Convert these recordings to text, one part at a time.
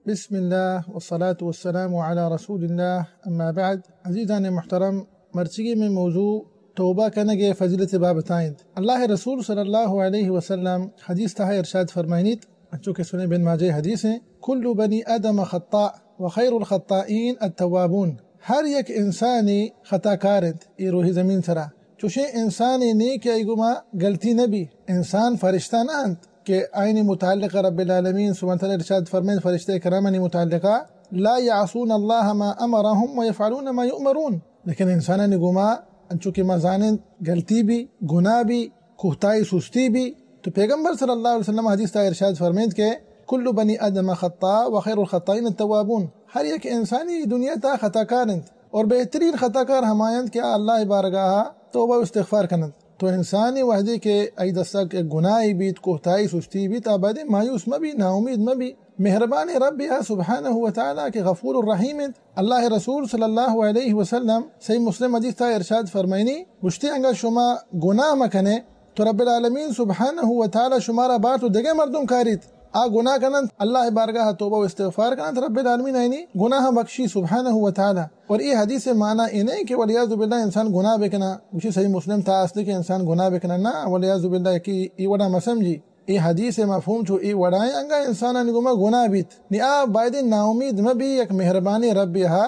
بسم اللہ والصلاة والسلام علی رسول اللہ، اما بعد۔ عزیزان محترم، مرچیگی میں موضوع توبہ کنگے فضیلت بابتا انت۔ اللہ رسول صلی اللہ علیہ وسلم حدیث تہا ارشاد فرمائنیت، انچو کہ سنن ابن ماجہ حدیث ہیں، کل بنی آدم خطاء وخیر الخطائین التوابون۔ ہر یک انسانی خطا کار انت اے روہی زمین سرا۔ چوشیں انسانے نے کہ آئی گما غلطی نہ بی۔ انسان فرشتہ نہ انت کہ آئینی متعلق رب العالمین سبحانہ وتعالی ارشاد فرمائنت، فرشتہ کرامانی متعلقہ، لا یعصون اللہ ما امرهم ویفعلون ما یؤمرون۔ لیکن انسانانی گما انچو کہ ما زانیں غلطی بی، گناہ بی، کوتاہی سستی بی، تو پیغمبر صلی اللہ علیہ وسلم حدیث تا ارشاد فرمائنت کہ کل بنی آدم خطاء وخیر الخطائین التوابون۔ ہر یک انسانی دنیا تا خطا کار انت اور بہترین خطا کار ہما انت کہ آ اللہ بارگاہ توبہ و استغفار کننت۔ تو انسانی وہدی کہ ای دستا کہ گناہی بیت، کوتاہی سستی بیت، آ باید مایوس مبی، ناامید مبی۔ مہربان رب آ سبحانہ و تعالی کہ غفور الرحیم انت۔ اللہ رسول صلی اللہ علیہ وسلم صحیح مسلم حدیث تا ارشاد فرمائنی، گوشتی، انگا شما گناہ مکنے تو رب العالمین سبحانہ و تعالی شمارا بارت و دگہ مردم کاریت۔ آ گناہ کننت، اللہ بارگاہ توبہ و استغفار کننت، رب العالمین آئینی گناہ بخشی سبحانہ و تعالی۔ اور اے حدیث معنی اے نہیں کہ والعیاذ باللہ انسان گناہ بکنا، گوشی صحیح مسلم تا است کہ انسان گناہ بکنا، نہ، والعیاذ باللہ کہ اے وڑا مسمجھی۔ اے حدیث مفہوم چو اے وڑائیں، انگا انسانانی گما گناہ بیت، نی آ باید ناامید مبی، یک مہربانی رب ہا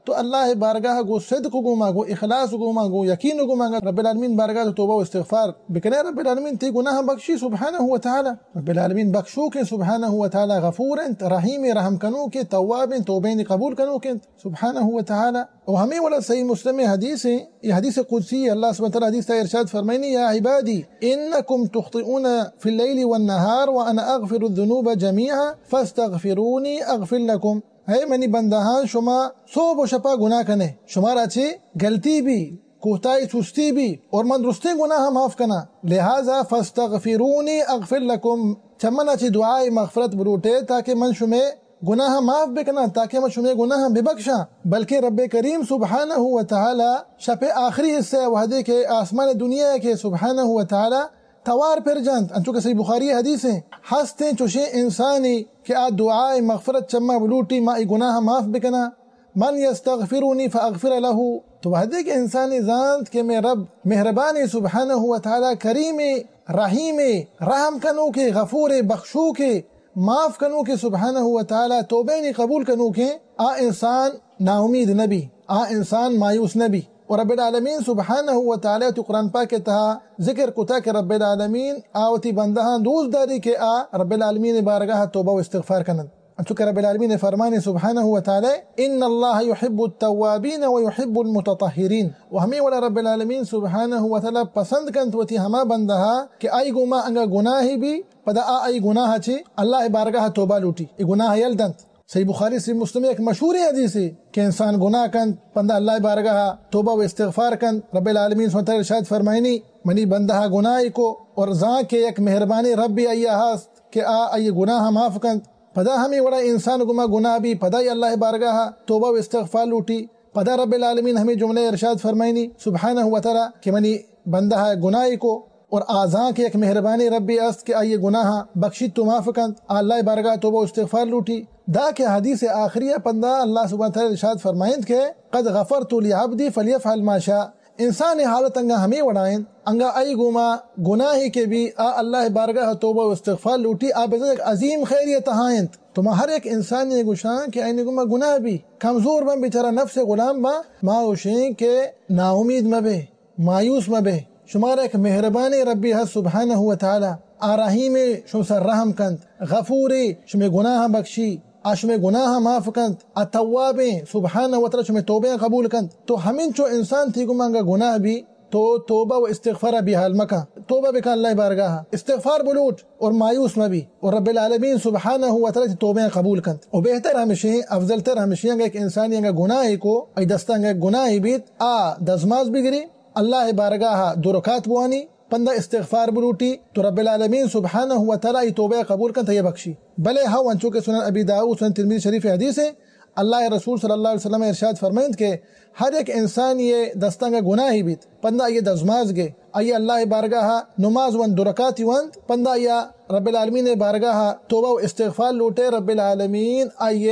تو اللہ بارگاہ گو صدق گوما، گو اخلاص گوما، گو یقین گوما، رب العالمین بارگاہ تو توبہ و استغفار بکنے، رب العالمین تی گناہ بخشی سبحانہ و تعالی۔ رب العالمین بخشوکیں سبحانہ و تعالی، غفور انت، رحیم، رحم کنوکیں، تواب انت، توبین قبول کنوکیں سبحانہ و تعالی۔ و ہمیں ولا صحیح مسلم حدیث ہیں، یہ حدیث قدسی ہے، اللہ سبحانہ و تعالی حدیث تا ارشاد فرمائنی، یا عبادی انکم تخطئون فی اللیل والنہار وانا اغفر الذنوب جمیعا فاستغفرونی اغفر لکم۔ اے منی بندہاں، شما صبح و شپا گناہ کنے، شمارا چے غلطی بی، کوتاہی سستی بی، اور من درستیں گناہ معاف کنا۔ لہذا فاستغفرونی اغفر لکم، چہ منا چے دعائے مغفرت بلوٹے تاکہ من شمے گناہ معاف بکناں، تاکہ من شمے گناہ ببخشاں۔ بلکہ رب کریم سبحانہ و تعالی شپ آخری حصہ وہدے کہ آسمان دنیا کہ سبحانہ و تعالی توار پر جنت، انچو کہ صحیح بخاری حدیث ہیں، ہستیں چوشیں انسانی کہ آ دعائے مغفرت چما بلوٹی، ما ای گناہ معاف بکناں، من یستغفرنی فاغفر لہ، تو وہدے کہ انسانی زانت کہ میں رب مہربانی سبحانہ و تعالی، کریم، رحیم، رحم کنوکے، غفور، بخشوکے، معاف کنوکے سبحانہ و تعالی، توبینی قبول کنوکے، آ انسان ناامید نبی، آ انسان مایوس نبی۔ و رب العالمین سبحانہ و تعالی تو قرآن پاک تہا ذکر کتا کہ رب العالمین آ وتی بندہاں دوست داری کہ آ رب العالمین بارگاہ توبہ و استغفار کننت۔ انچو کہ رب العالمین فرمانے سبحانہ و تعالی، ان اللہ یحب التوابین و یحب المتطہرین، و ہمیں وڑا رب العالمین سبحانہ و تعالی پسند کنت وتی ہما بندہا کہ آئی گوما انگا گناہی بی، پدا آ آئی گناہ چے اللہ بارگاہ توبہ لوٹی، ای گناہ یل دنت۔ صحیح بخاری، صحیح مسلم یک مشہوریں حدیثے کہ انسان گناہ کنت، پندا اللہ بارگاہ توبہ و استغفار کنت۔ رب العالمین سبحانہ وتعالی ارشاد فرمائنی، منی بندہ گناہی کو اور زان کہ یک مہربانی ربی آئی ہست کہ آ آئی گناہ معاف کنت۔ پدا ہمیں وڑا انسان گما گناہ بی، پدا ای اللہ بارگاہ توبہ و استغفار لوٹی۔ پدا رب العالمین ہمیں جملہ ارشاد فرمائنی سبحانہ و تعالی کہ منی بندہ گناہی کو اور آ زان کہ یک مہربانی ربی است کہ آئی گناہ بخشیت و معاف کنت، آ اللہ بارگاہ توبہ و استغفار لوٹی۔ دا کہ حدیث آخری پندا اللہ سبحانہ و تعالی ارشاد فرمائنت کہ قد غفرت لعبدی فلیفعل ما شاء۔ انسان حالت انگا ہمیں وڑا انت، انگا آئی گوما گناہی کہ بی، آ اللہ بارگاہ توبہ و استغفار لوٹی، آ بزاں یک عظیم خیری تہا انت۔ تو ما ہر یک انسانی گوشاں کہ آئی گوما گناہ بی، کمزور بن، بیچارہ نفس غلام بن، ما گوشیں کہ ناامید مبے، مایوس مبے۔ شمارا یک مہربانیں ربی ہست سبحانہ و تعالی، آ رحیمے، شمے سر رحم کنت، غفورے، شمے گناہ بخشی، آ شمے گناہ معاف کنت، آ توابیں، سبحانہ و تعالی شمے توبہ قبول کنت۔ تو ہمینچو انسان تی گوما انگا گناہ بی، تو توبہ و استغفار بے حال مکن، توبہ بکن اللہ بارگاہ، استغفار بلوٹ اور مایوس مبی، اور رب العالمین سبحانہ و تعالی تی توبہ قبول کنت۔ و بہتر ہمشیں، افضل تر ہمشیں، اگر یک انسانی انگا گناہی کو، ای دستا انگا گناہی بیت، آ دزماز بگری، اللہ بارگاہ دو رکعت بوانی، پندا استغفار بلوٹی، تو رب العالمین سبحانہ و تعالی ای توبہ قبول کنت، ای بخشی۔ بلے ہو انچو کہ سنن ابی داؤد، سنن ترمذی شریف حدیث ہے، اللہ رسول صلی اللہ علیہ وسلم ارشاد فرمائنت کہ ہر یک انسانی دستا انگا گناہی بیت، پندا آئی دزماز گے، آئی اللہ بارگاہ نماز ونت، دو رکعتی ونت، پندا آئی رب العالمین بارگاہ توبہ و استغفار لوٹے، رب العالمین آئی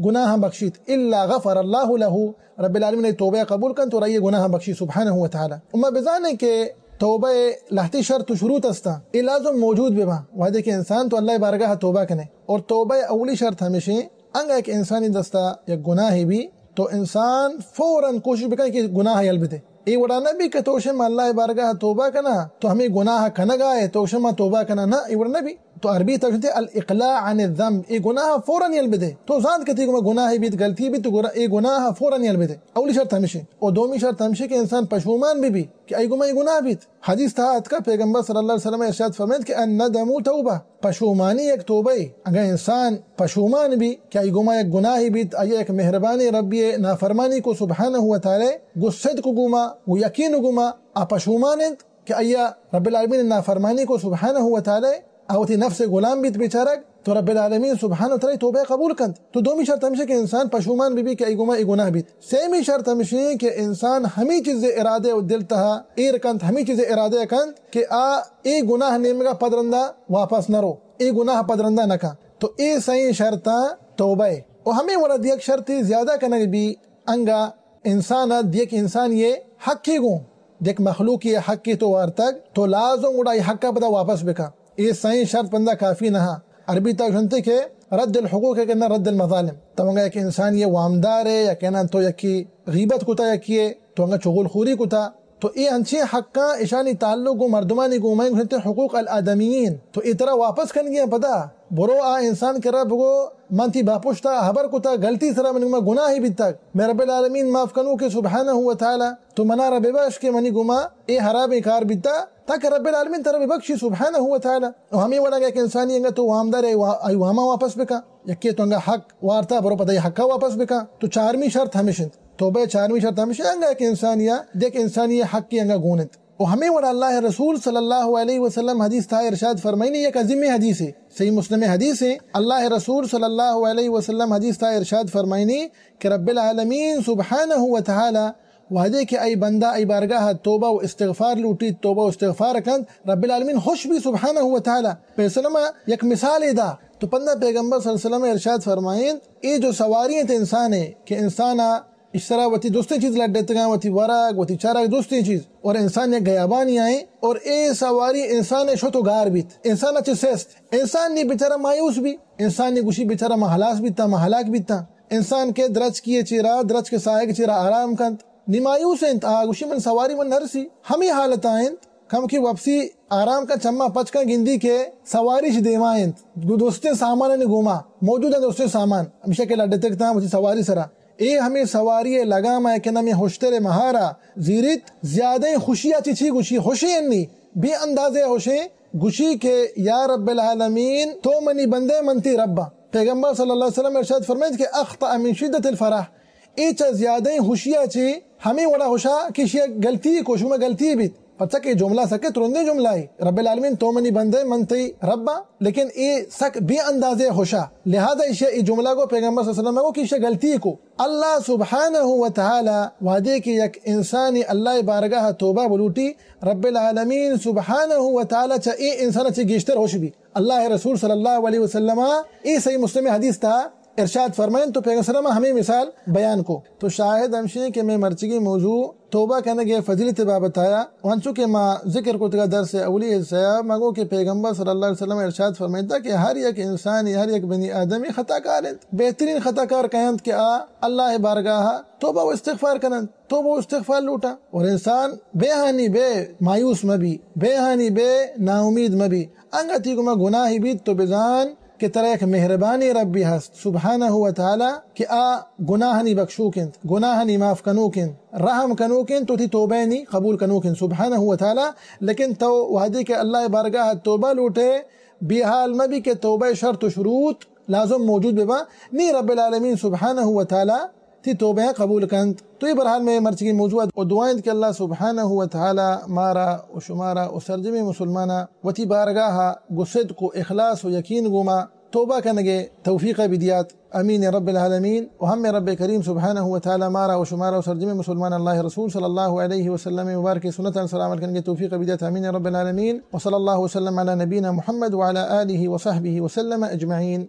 گناہ بخشیت، الا غفر اللہ لہ، رب العالمین آئی توبہ قبول کنت اور آئی گناہ بخشی سبحانہ و تعالی۔ اما بزانیں کہ توبہ لہتی شرط و شروط استا، اے لازم موجود ببا، وہدے کہ انسان تو اللہ بارگاہ توبہ کنے۔ اور توبہ اولی شرط ہمیشیں، انگا ایک انسانی دستا یک گناہی بی تو انسان فوراً کوشش بکن کہ گناہ یل بدے۔ اے وڑا نہ بی کہ تو شما اللہ بارگاہ توبہ کنا، تو ہمیں گناہ کنگا ہے، تو شما توبہ کنا، نہ، اے وڑا نہ بی۔ تو عربی تک شنتے الاقلاع عن الذنب، اے گناہ فوراً یل بدے۔ تو زانت کہ تی گما گناہ بیت، غلطی بیت، تو گناہ، اے گناہ فوراً یل بدے۔ اولی شرط ہمیشی۔ او دومی شرط ہمیشی کہ انسان پشومان بی بی کہ اے گما اے گناہ بیت۔ حدیث تہا اتکا پیغمبر صلی اللہ علیہ وسلم ارشاد فرمائیت کہ الندم توبہ، پشومانی یک توبہ۔ اگاں انسان پشومان بی کہ آئی گوما یک گناہی بیت، آئی یک مہربانی ربی نافرمانی کو سبحانہ و تعالی، گو صدق گوما، گو یقین گوما، آ پشومان انت کہ آئی رب العالمین نافرمانی کو سبحانہ و تعالی، آ وتی نفس غلام بیت بیچارگ، تو رب العالمین سبحانہ و تعالی توبہ قبول کنت۔ تو دومی شرط ہمیشہ کہ انسان پشومان بی بی کہ آئی گوما اے گناہ بیت۔ سیمی شرط ہمیشی کہ انسان ہمی چیز ارادہ و دل تہا ایر کنت، ہمی چیز ارادہ کنت کہ آ اے گناہ نیمگا پد رندا واپس نہ رو، اے گناہ پد رندا نہ کن۔ تو اے سئیں شرطاں توبہ اے۔ و ہمیں وڑا دیگ شرطی زیادہ کنگ بی، انگا انسان ء دیک انسانی ء حقے گوں، دیک مخلوقی ء حقے تو وارتگ، تو لازم گڑا اے حق ء پدا واپس بکن۔ اے سئیں شرط بندہ کافی نہ۔ عربی تک شنتے کہ رد الحقوق ہے کہ نہ رد المظالم۔ تو انگا یک انسانی ء وامدار ہے یا کہ نہ تو یکی غیبت کتا یکی ہے، تو انگا چغل خوری کتا، تو اے انچیں حقاں اشانی تعلق گوں مردمانی گوما ایں، گوشنتے حقوق الآدمیین۔ تو اے ترا واپس کنگی ایں پدا۔ برو آ انسان کرا بگو، من تی باپشتا حبر کتا، غلطی سرا منی گوما گناہی بیتگ۔ مئے رب العالمین معاف کنوکے سبحانہ و تعالی، تو منا را ببخش کہ منی گوما اے حرابیں کار بیتا، تاکہ رب العالمین ترا ببخشی سبحانہ و تعالی۔ و ہمے وڑا یک انسانی انگا تو وامدار ئے، وا-، آئی واما واپس بکن۔ یکے تو انگا حق وارتا، برو پدا اے حقا واپس بکن۔ تو چارمی شرط ہمیش انت۔ توبہ چارمی شرط ہمیش انت، انگا یک انسانی ء، یک انسانی ء حقی انگا گون انت۔ و ہمے وڑا اللہ رسول صلی اللہ علیہ وسلم حدیث تہا ارشاد فرمائنی، یک عظیمیں حدیثے، صحیح مسلم حدیثے، اللہ رسول صلی اللہ علیہ وسلم حدیث تہا ارشاد فرمائنی کہ رب العالمین سبحانہ و تعالی وہدے کہ ای بندہ ای بارگاہ توبہ و استغفار لوٹیت، توبہ و استغفار کنت، رب العالمین خوش بی سبحانہ و تعالی۔ پیسلم یک مثالے دا، تو پندا پیغمبر صلی اللہ علیہ وسلم ارشاد فرمائنت، اے جو سواری انت انسانے کہ انسانا اشرا وتی دوستیں چیز لڈتگاں، وتی ورگ، وتی چرگ، دوستیں چیز۔ اور انسان یک گیابانی آئیں اور اے سواری انسان شت و گار بیت۔ انسان اچ سست۔ انسان نی بیچارہ مایوس بی۔ انسان نی گوشی بیچارہ ما ہلاس بیتاں، ما ہلاک بیتاں۔ انسان کے درچکی چیرا، درچک ساہگ چیرا آرام کنت۔ نی مایوس انت، آ گوشی من سواری من نرسی۔ ہمے حالتا انت۔ کم کہ وپسی آرام کن، چما پچ کن، گندی کہ سواریش دیما انت، گو دوستیں سامانانی گوما موجود انت، دوستیں سامان ہمیشہ کہ لڈتگ تاں وتی سواری سرا۔ اے ہمے سواری لگام ء کہ نمی ہشتر مہارا زیریت، زیادہ خوشی ء چی چی گوشی، خوشی انی بے اندازے خوشیں، گوشی کہ یا رب العالمین، تو منی بندے، من تی رب آں۔ پیغمبر صلی اللہ علیہ وسلم ارشاد فرمائیت کہ اخطأ من شدت الفرح، اے چہ زیادہ خوشی ء چی ہمے وڑا خوشا کہ ایشی غلطی کو، شما غلطی بیت۔ پرچا کہ جملہ سکے ترندیں جملہ ہے، رب العالمین تو منی بندے، من تئی رب آں، لیکن اے سک بے اندازے خوشا، لہذا ایشی اے جملہ کو پیغمبر صلی اللہ علیہ وسلم کو کہ ایشی غلطی کو۔ اللہ سبحانہ و تعالی وہدے کہ یک انسانی اللہ بارگاہ توبہ بلوٹی، رب العالمین سبحانہ و تعالی چہ اے انسان چہ گیشتر خوش بی۔ اللہ رسول صلی اللہ علیہ وسلم اے صحیح مسلم حدیث تہا ارشاد فرمائیں تو پیغمبر صلی اللہ علیہ وسلم ہمیں مثال بیان کو۔ تو شاہد ہمشی کہ میں مرچگی موضوع توبہ کنگ ء فضیلت بابت آیا، و انچو کہ ما ذکر کتگا درس اولی حصہ ء، ما گو کہ پیغمبر صلی اللہ علیہ وسلم ارشاد فرمائتا کہ ہر یک انسانی، ہر یک بنی آدمی خطا کار انت۔ بہترین خطا کار کئے انت کہ آ اللہ بارگاہ توبہ و استغفار کننت، توبہ و استغفار لوٹا۔ اور انسان بے ہانی بے مایوس مبی، بے ہانی بے ناامید مبی۔ انگا تی گما گناہی بیت تو بزان کہ ترا یک مہربانی ربی ہست سبحانہ و تعالی کہ آ گناہانی بخشوک انت، گناہانی معاف کنوک انت، رحم کنوک انت، تو تی توبہ نی قبول کنوک انت سبحانہ و تعالی۔ لیکن تو وہدے کہ اللہ بارگاہ توبہ لوٹے، بے حال مبی کہ توبہ شرط و شروط لازم موجود ببا، نی رب العالمین سبحانہ و تعالی تی توبہ قبول کنت۔ تو اے بہرحال مئے مرچگی موضوع و دعا انت کہ اللہ سبحانہ و تعالی مارا و شمارا و سرجمیں مسلمانا وتی بارگاہا گو صدق و اخلاص و یقین گوما توبہ کنگے توفیق بدیات، امین رب العالمین۔ و ہمیں رب کریم سبحانہ و تعالی مارا و شمارا و سرجم مسلمان اللہ رسول صلی اللہ علیہ وسلم مبارک سنت سر عمل کنگے توفیق بدیات، امین رب العالمین۔ و صلی اللہ وسلم علی نبینا محمد وعلی آلہ وصحبہ وسلم اجمعین۔